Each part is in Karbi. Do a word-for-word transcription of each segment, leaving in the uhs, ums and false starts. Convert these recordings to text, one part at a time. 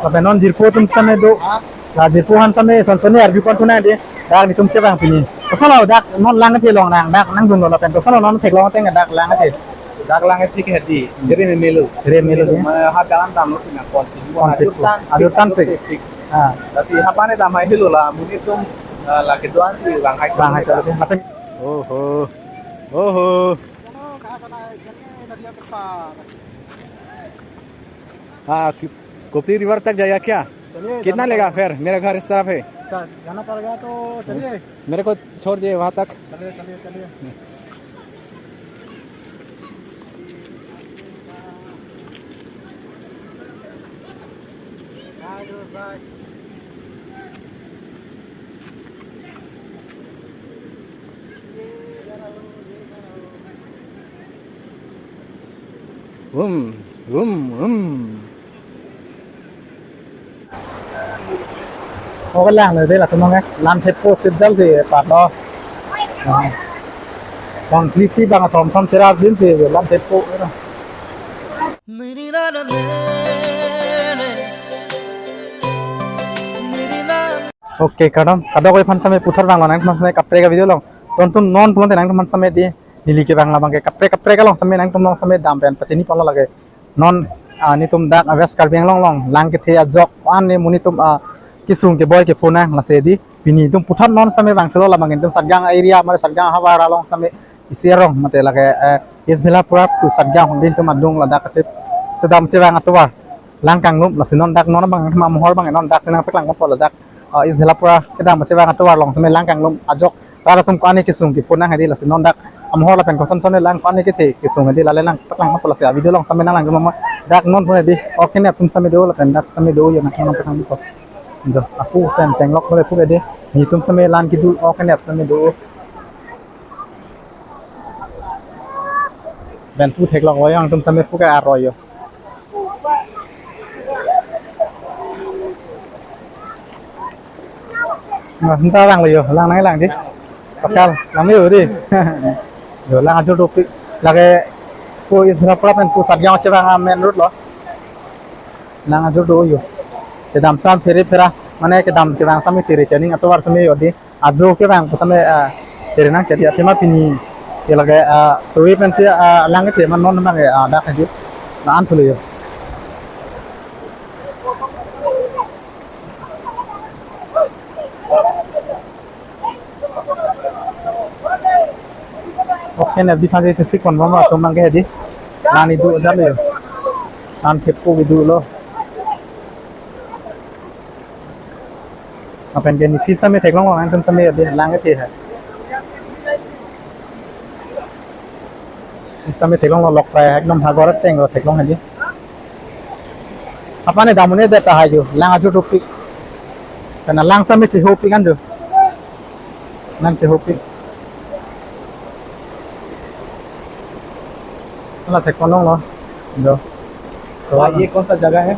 Lapen non jirpo atum sitame do. La jirpo aphan sitame son sonni arju pon thu nang dei. Dak netum kevang pini. Kosonlo dak non lang kethe along nang dak nangdunlo lapen kosonlo non theklong ateng dak lang kethe. Dak lang kethe ke hedi. Jere me melo. Jere melo, ya. Mane ha dalan damlo tina kon. Kon ajur tik. Tan, ajur tan tik. Tik. Ah. Tapi ha pane dam hai helo la amonit atum, ah, lake doan si vang hai. Vang hai chalo. Lapen. Oho. Oho. चलो, कहाँ जाना है? चलिए नदिया के पार। हाँ, कि-, गोपी रिवर तक जाएगा क्या? चलिए, कितना जाना लेगा पड़ेगा। फिर? मेरा घर इस तरफ है। अच्छा, जाना पड़ेगा तो चलिए। मेरे को छोड़ दिए वहाँ तक। चलिए, चलिए, चलिए। Vum, vum, vum. Oke lang, dei latum nang, eh, lan thepo sip jal dei, patlo. Ah. Bang klisi bang athom thom cherap jin dei, lan thepo, eh. Oke, kadam, kadokave aphan sitame puthot vanglo nangtum sitame kaprek avideo along. Ton ton non pulote nangtum sitame dei, neli kevang labang ke kaprek kaprek along sitame nangtum along sitame dam pen pachini ponlo lake. Non, ah, netum dak a West Karbi Anglong along lang kethe ajok an ne monit atum, ah, kesung keboi kepho nang lasi dei. Pini netum puthot non sitame vangthulo labang netum Satgaon area mate Satgaon havar along sitame isi arong mate lake, eh, East Bhelapura to Satgaon hongdin atum adung ladak kachethip chedam chevang atovar lang kanglum lasi non dak non abang amohor abang non dak si nangpaklang ponpo ladak, eh, East Bhelapura kedam chevang atovar along sitame lang kanglum ajok rat atum ko-an ne kesung kepho nang hedi lasi non dak amohor lapen koson son lang ko-an ne kethe kesung hedi lale nangpaklang ponpo lasi avideo along sitame nanglang dun ma dak non pun hedi ok kene atum sitame do lapen dak sitame do ya nang nangpaklang ponpo. Jo, apu pen chenglok pule pu hedi. Netum sitame lan kedo ok kene sitame do. Pen pu theklonglo yo, nangtum sitame pu ke aroi yo. Nah, nta lang lo yo, lang nang lang dei. Pakal, lang yo dei. Yo, lang ajur dopik. Lake pu East Bhelapura pen pu Satgaon chevang a main road lo. Lang ajur do yo. Kedam sitame phere phera, mane kedam kevang sitame chere chening atovar sitame yo dei. Ajo kevang pu sitame, ah, chere nang chere athema pini. Ke lake, ah, tovi pensi, ah, lang kethe ma non abang, ah, dak hedi. La-an thulo yo. Ok kene dei aphan si si kon bom atum abang ke hedi. Lan kedo jalo yo. Lan thepo kedolo. Lapen ke ne phi sitame theklonglo nangtum sitame dei lang kethe hai. Sitame theklonglo lok prai ekdom hagor ateng lo theklong hedi. Apane dam un-edet tahai jo, lang ajur dopik. Karena lang sitame thehopik an jo. Nang thehopik. Hala theklonglo. Jo. तो भाई, ये कौन सा जगह है?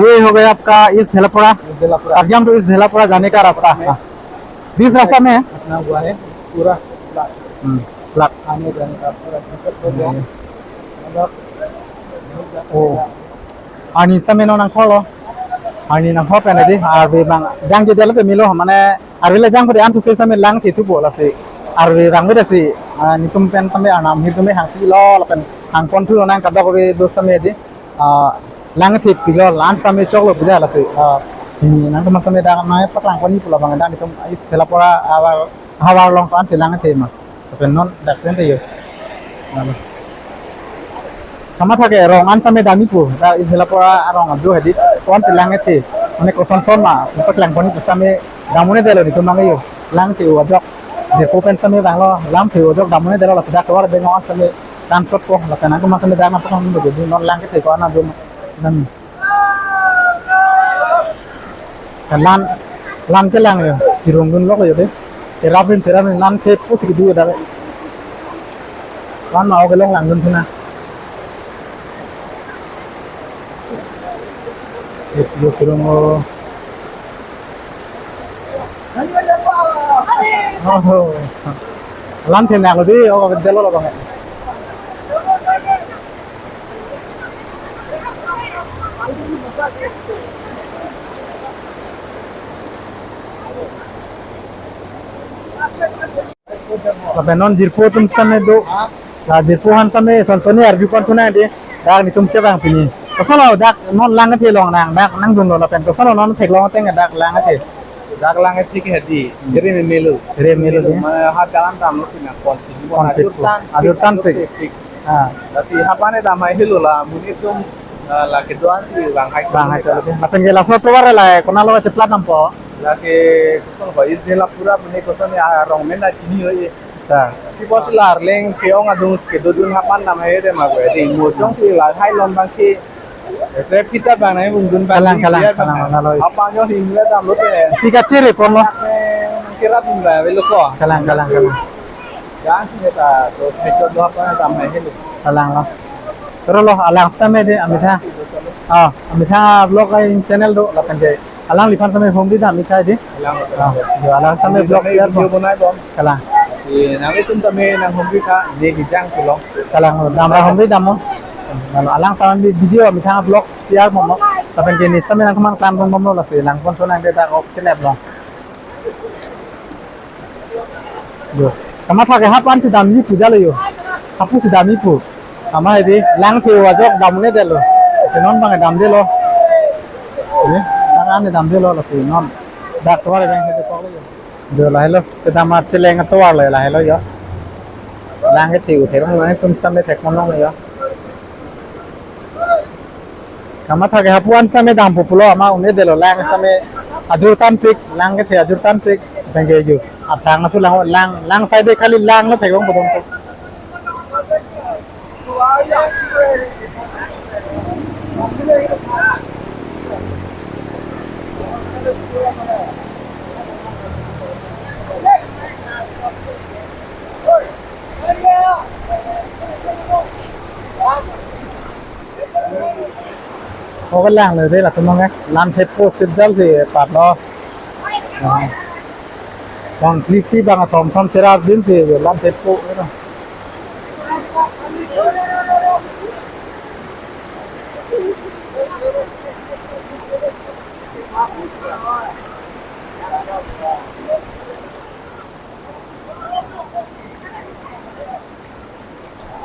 ये हो गया आपका ईस्ट भेलापुरा। ईस्ट भेलापुरा। सरगम टू ईस्ट भेलापुरा जाने का रास्ता। हाँ। बीच रास्ता में है। अपना हुआ है पूरा। हम्म, block। आने जाने का पूरा दिक्कत हो गया। हम्म। मतलब, ओ। Arni sitame non nangkoklo. Arni nangkok pen dei, arve abang jangjedetlo te melo, mane arve le jang pute anso sitame lang kethe thupo lasi. Arve abang pute si, ah, netum pen sitame arnam ahir atum hangpilo lapen hangpon thulo nang kadokave do sitame dei. Ah, lang kethe pilo lan sitame choklo pute lasi. Ah, ne nangtum sitame dak nangpaklang ponji pu labang dak netum isi Bhelapura havar, havar along ko-an si lang kethe ma. Lapen non dak pen te yo. Lalu. Kamatha ke rong an sitame damji pu, dak isi Bhelapura arong abang hedi, ko-an si lang kethe. Mane koson son ma, paklang ponji pu sitame dam un-edetlo netum abang yo. Lang kethe ajok. Depo pen sitame vanglo, lam kethe ajok dam un-edetlo, lasi dak tovar beng an sitame dam chotpo, lapen nangtum sitame dak nangpaklang ponji pu non lang kethe ko-an ajo ma. Dam. Kan lan, lan kelang yo, kirung dunlok yo dei. Terapin, terapin, lan thepo si kedo dei. Lan ma-o kelong langdun thuna. Yo, yo kirung o. Oho. Lan thelang dei, o kedetlo labang. Lapen non jirpo atum sitame do. La jirpo aphan sitame son sonni arju pon thu nang dei. Dak netum kevang pini. Kosonlo dak non lang kethe along nang dak nangdunlo lapen kosonlo non theklong ateng dak lang kethe. Dak lang kethe ke hedi. Jere me melo. Jere melo dei. Mane hat galan damlo pina kon. Kon pik. Ajur tan pik. Ajur tan pik. Ah. Lasi hapan ne dam hai helo la monit atum, ah, la kedo-an si vang hai. Vang hai chalo dei. Lapen ke laso tovar la konatlo cheplat dampo? Lake kosonlo, is ne la pura bune kosonlo, arong amen ta chininon. Sa. Sipos la arleng ke-ong adung kedodun hapan dam hai dei ma gue. Dei mo jong si la hai lom abang ke. Traffic ta abang nai ungdun abang. Kalang, kalang, kalang, kalang, lo. Apa nyo hing le damlo te. Si kachere ponlo. Kira dun ba velo ko. Kalang, kalang, kalang. Yang si ta to picture do apa dam hai helo. Kalang lo. Terus lo alang sitame dei amethang. Ah, amethang vlog ai channel do lapen ke. Alangliphan sitame humri dam-ik tha dei. Alang. Ah, jo alang sitame vlog clear video po. Bonai bom. Kalang. Ye, nangtum tame nanghumri tha, ne bijang pulo. Kalang, damra humri damnon. Lalu alang sitame video amethang vlog clear bom. Lapen ke ne sitame nangkeman klam bom bom lo lasi, lang pon thu nang dei dak ok clear lo. Jo. Kamatha ke hapu an si damji pu jalo jo. Hapu si damji pu. Amat hedi lang the-o ajok dam un-edetlo. Te non abang damdelo. Ye, dak an damdelo lasi non. Dak tovar abang hedi kok lo jo. Jo lahelo. Kedam amat cheleng atovar lo lahelo jo. Lang kethe-o therong lo netum sitame thek monong jo. Kamatha ke hapu an sitame dampo pulo amat un-edetlo lang sitame ajur tan pik, lang kethe ajur tan pik, tangke jo. Athang asu lang, lang, lang side khali lang lo theklong bodong ko. Oke lang lo dei latum nang ke. Lam thepo sip jal si patlo. Ah. Bang klik si bang athom thom cherap din si lam thepo.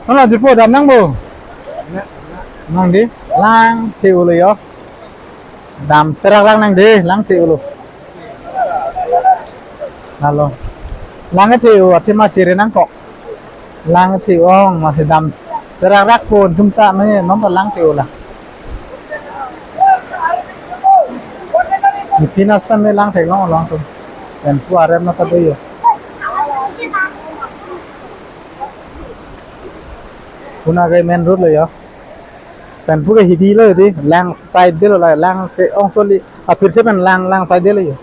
Mana jirpo dam nang bo? Nang dei, lang the-o lo jo. Dam serak lang nang dei, lang the-o lo. Lalu. Lang the-o, athema chere nangkok. Lang the-o, amatsi dam serak rak pon, jumta me, non ta lang the-o la. Ipin asam me lang theklong along atum. Tempo arem na ta do jo. Puna ke main road lo jo. Tempo ke hidi lo dei, lang side dei lo la, lang ke-ong soli, apir ke pen lang, lang side dei lo jo.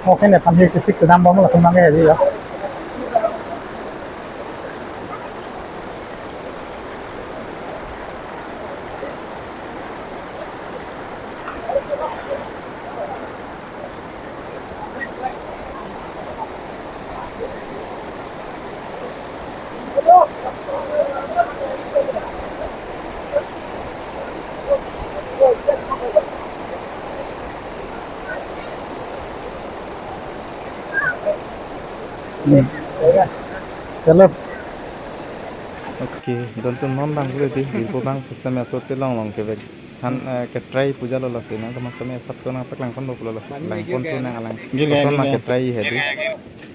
Okay, nephan hi kisik sedam bom latum nang ke hedi jo. Hmm. Chalo. Okay, don atum non abang kule dei, jirpo abang pusitame asote longlong kevek. Than, eh, ketrai pu jalo lasi nang teman kami asap to nang paklang pon pulo lasi. Lang pon thu nang alang. Gir gaya, koson gir ma gaya. Ketrai hedi.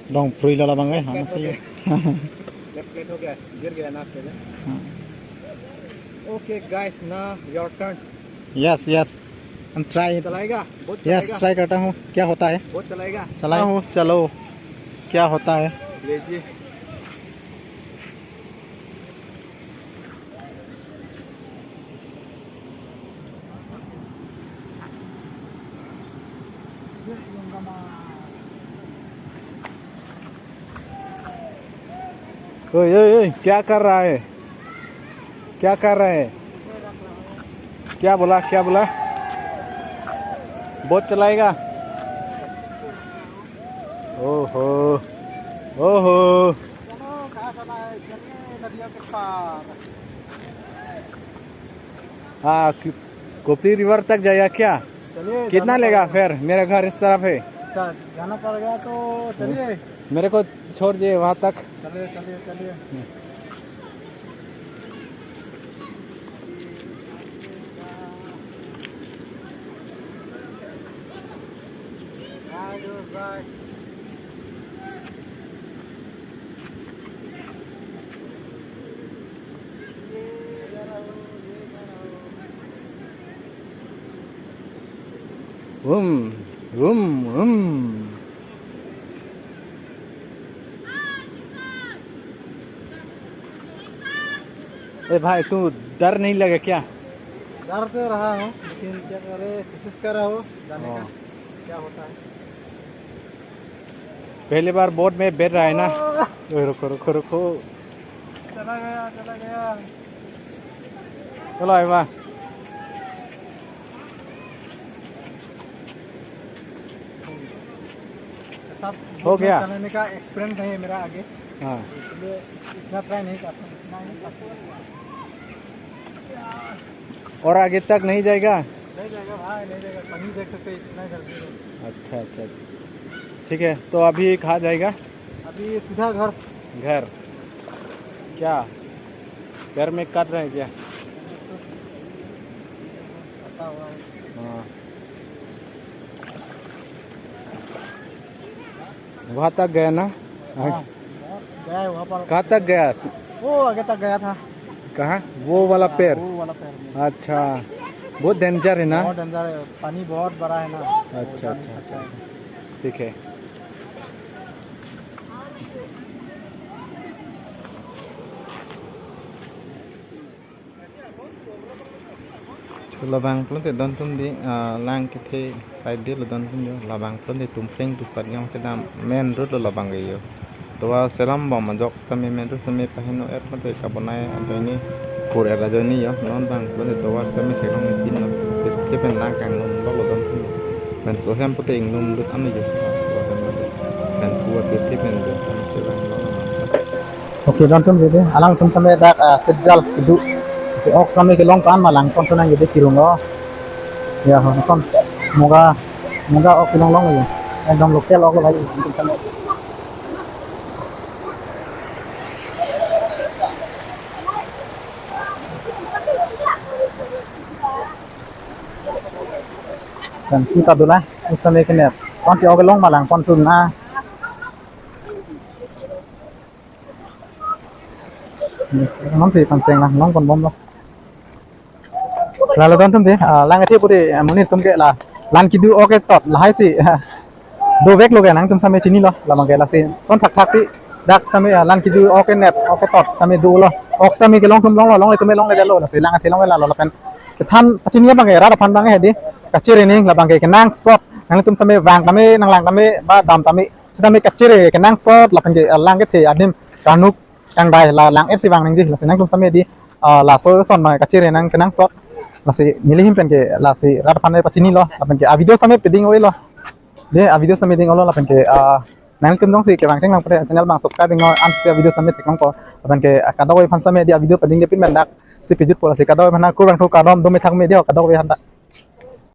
Dong prui lo labang eh, hang si. Left plate ho gaya, gir gaya na plate. Hmm. Okay guys, now your turn. Yes, yes. हम try. चलाएगा? बहुत Yes, चलाएगा? Try करता हूँ। क्या होता है? बहुत चलाएगा? चला हूँ, चलो। क्या होता है? लीजिए। ओए, ओए, ओए, क्या कर रहा है? क्या कर रहा है? क्या बोला, क्या बोला? बहुत चलाएगा? ओहो, ओहो। चलिए नदिया के पार। हाँ, कि-, कोपली रिवर तक जाएगा क्या? चलिए, कितना जाना लेगा पड़ेगा। फेयर? मेरा घर इस तरफ है। अच्छा, जाना पड़ेगा तो चलिए। मेरे को छोड़ दिए वहाँ तक। चलिए, चलिए, चलिए। हम्म। Vum, vum, vum। ए भाई, तू डर नहीं लगे क्या? डर तो रहा हूँ, लेकिन क्या करे, कोशिश कर रहा हूँ जाने का, हाँ। क्या होता है। पहली बार बोट में बैठ रहा है ना? ओह। ओए, रुको, रुको, रुको। चला गया, चला गया। चलो, एमा। सब हो गया? चलाने का एक्सपीरियंस नहीं है मेरा आगे। हाँ। इसलिए इतना ट्राई नहीं करता, इतना ही करता। और आगे तक नहीं जाएगा? नहीं जाएगा भाई, नहीं जाएगा। पानी देख सकते हैं, इतना गर्मी है। अच्छा, अच्छा। ठीक है, तो अभी कहाँ जाएगा? अभी सीधा घर। घर? क्या? पैर में काट रहे हैं क्या? फंसा हुआ है। हाँ। वहाँ तक गया ना? हाँ, गया है वहाँ पर। कहाँ तक गया? वो आगे तक गया था। कहाँ? वो वाला हाँ, पैर? वो वाला पैर में। अच्छा, बहुत डेंजर है ना? बहुत डेंजर है, पानी बहुत बड़ा है ना। अच्छा, अच्छा, अच्छा। ठीक है। Labang pulote dontum di, ah, lang kethe side di lo dontum yo. Labang pulote Tumpreng to Satgaon kedam main road lo labang ke yo. Tovar selam bom ajok sitame main road sitame paheno er pulote kabonai ajoine kur er ajoine yo. Non bang pulote tovar sitame theklong ni pin lo. Kethe pen lang kanglong lo lo dontum yo. Pen sohem pulote inglum lut an yo. Pen puwa kethe pen yo. Pen che bang lo. Oke, dontum dede, alangtum tame dak, ah, sejal kedo. Oke, ok sitame kelong pan ma langpon tonang dede kirung lo. Ya, ho, kon. Moga, moga ok kelong long ya. Ekdom local ok lo bhai, dontum tame. Dan kita dulu lah, ok sitame kenep. Kon si ok kelong ma langpon tonang. Non si pangcheng lang, longpon bom lo. Lalo dontum de, ah, lang athe pulote, ah, monit atum ke la, lang kedo ok ketot, lahai si, ah, dovek lo ke nangtum sitame chinilo, labang ke lasi, son thakthak si, dak sitame, ah, lang kedo ok kenep, ok ketot, sitame dolo, ok sitame kelong atum longlo, longle atum longledetlo, lasi lang athe longle lalo, lapen, kethan, pachini abang ke, rat aphan abang ke hedi, kachere ning, labang ke, kenangsot, nangtum sitame vang tame, nanglang tame, ba dam tame, sitame kachere kenangsot lapen ke, ah, lang kethe adim karnuk kangdai la lang-et si vang nangji lasi nangtum sitame di, ah, laso ason ma kachere nang kenangsot lasi neli ahin pen ke lasi rat aphan pachinilo lapen ke a video sitame peding oi lo de a video sitame ding oi lo lapen ke, ah, nangtum jongsi kevang cheng lang pute channel bang subscribe ing an si a video sitame theklong ko lapen ke, ah, kadokave aphan sitame di a video peding de pin pen dak si pejut po lasi kadokave aphan kurvangthu kardom do methang me di ho kadokave aphan ta.